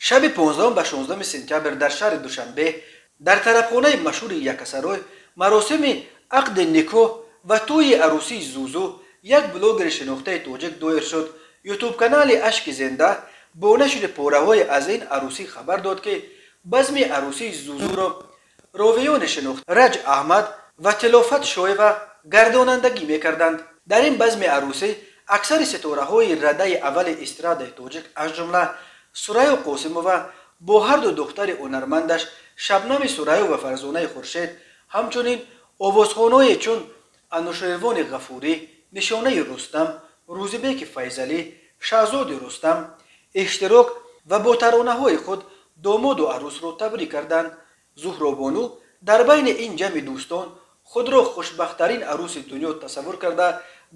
Шаби 15 ба 16 сентябр дар шаҳри Душанбе дар тарабхонаи машҳури Якасарой маросими ақди никоҳ ва тӯйи арӯсии Зузу, як блогери шинохтаи тоҷик, доир шуд. Ютуб-канали Ашки Зинда бо нашри пораҳое аз ин арӯсӣ хабар дод, ки базми арӯсии Зузуро ровиёни шинохт Раҷ Аҳмад ва Тилофат Шоева гардонандагӣ мекарданд. Дар ин базми арӯсӣ аксари ситораҳои радаи аввали эстрадаи тоҷик, аз ҷумла Сурайё Қосимова бо ҳарду духтари ҳунармандаш Шабнами Сурайё ва Фарзонаи Хуршед, ҳамчунин овозхоное чун Анушервони Ғафурӣ, Нишонаи Рустам, Рӯзибеки Файзалӣ, Шаҳзоди Рустам иштирок ва бо таронаҳои худ домоду арӯсро табрик карданд. Зуҳробону дар байни ин ҷамъи дӯстон худро хушбахттарин арӯси дунё тасаввур карда,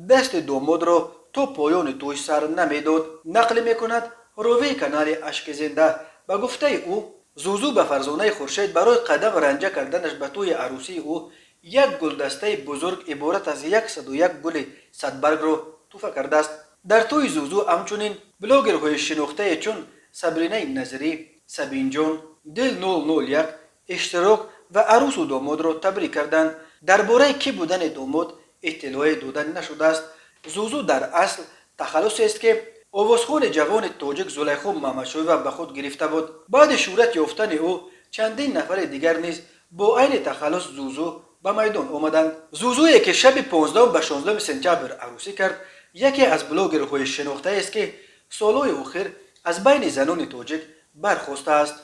дасти домодро то поёни тӯй сар намедод, нақл мекунад ровии канали Ашки Зинда. Ба гуфтаи ӯ, Зузу ба Фарзонаи Хуршед барои қадам ранҷа карданаш ба тӯйи арӯсии ӯ як гулдастаи бузург иборат аз 101 гули садбаргро туҳфа кардааст. Дар тӯйи Зузу ҳамчунин блогерҳои шинохтае чун Сабринаи Назирӣ, Сабинҷон, Дил 001 иштирок ва арӯсу домодро табрик карданд. Дар бораи кӣ будани домод иттилоъе дода нашудааст. Зузу дар асл тахаллусест, ки овозхони ҷавони тоҷик Зулайхо Мамадшоева ба худ гирифта буд. Баъди шӯҳрат ёфтани ӯ чандин нафари дигар низ бо айни тахаллус Зузу ба майдон омаданд. Зузуе, ки шаби 15 ба 16 сентябр арӯсӣ кард, яке аз блогерҳои шинохтаест, ки солҳои охир аз байни занони тоҷик бархостааст.